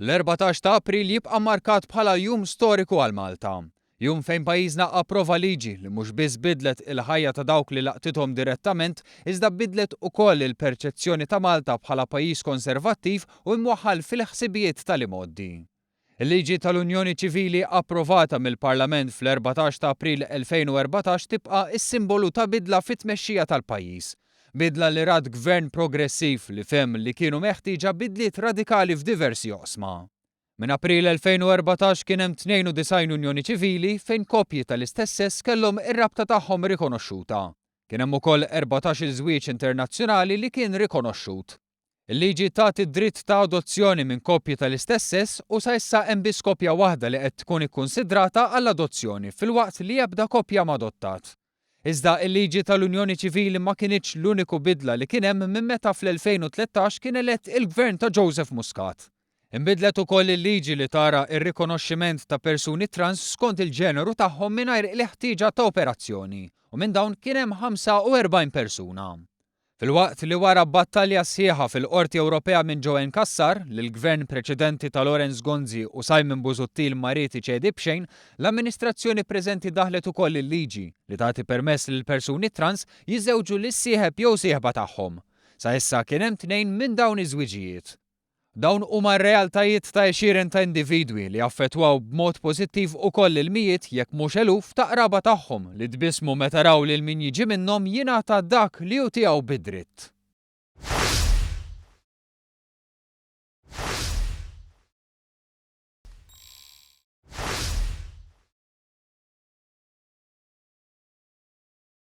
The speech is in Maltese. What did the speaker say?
L-14 ta' April jibqa' markat bħala jum storiku għal Malta. Jum fejn pajjiżna approva liġi li mhux biss bidlet il-ħajja ta' dawk li laqtithom direttament iżda bidlet ukoll il-perċezzjoni ta' Malta bħala pajjiż konservattiv u imwaħħal fil-ħsibijiet tal-imgħoddi. Il-liġi tal-Unjoni Ċivili approvata mill-Parlament fl-14 ta' April 2014 tibqa' s-simbolu ta' bidla fit-tmexxija tal-pajjiż. Bidla li rat gvern progressiv li fehem li kienu meħtieġa bidliet radikali f'diversi oqsma. Minn April 2014 kien hemm 92 unjoni ċivili fejn koppji tal-istess sess kellhom ir-rabta tagħhom rikonoxxuta. Kien hemm ukoll 14-il żwieġ internazzjonali li kien rikonoxxut. Il-liġi tagħti d-dritt ta' adozzjoni minn koppji tal-istess sess u sa issa hemm biss koppja waħda li qed tkun ikkunsidrata għall-adozzjoni filwaqt li ebda koppja m'adottat. Iżda il-liġi tal-Unjoni Ċivili ma kinitx l-uniku bidla li kien hemm minn meta fl-2013 kien elett il-Gvern ta' Joseph Muscat. Inbidlet ukoll il-liġi li tara r-rikonoxximent ta' persuni trans skont il-ġeneru tagħhom mingħajr il-ħtieġa ta' operazzjoni u minn dawn kien hemm 45 persuna. Filwaqt li wara battalja sħiħa fil-Qorti Ewropea minn Joanne Cassar, li l-Gvern preċedenti ta' Lawrence Gonzi u Simon Busuttil ma ried iċedi b'xejn, l-amministrazzjoni preżenti daħlet ukoll il-liġi li tagħti permess lill-persuni trans jiżżewġu lis-sieħeb jew sieħba tagħhom. Sa issa kien hemm tnejn minn dawn iż-żwiġijiet. Dawn huma r-realtajiet ta' għexieren ta' individwi li affettwaw b'mod pożittiv ukoll il-mijiet jekk mhux eluf ta' qraba tagħhom li tbissmu meta raw lil min jiġi minnhom jingħata dak li hu tiegħu bi dritt.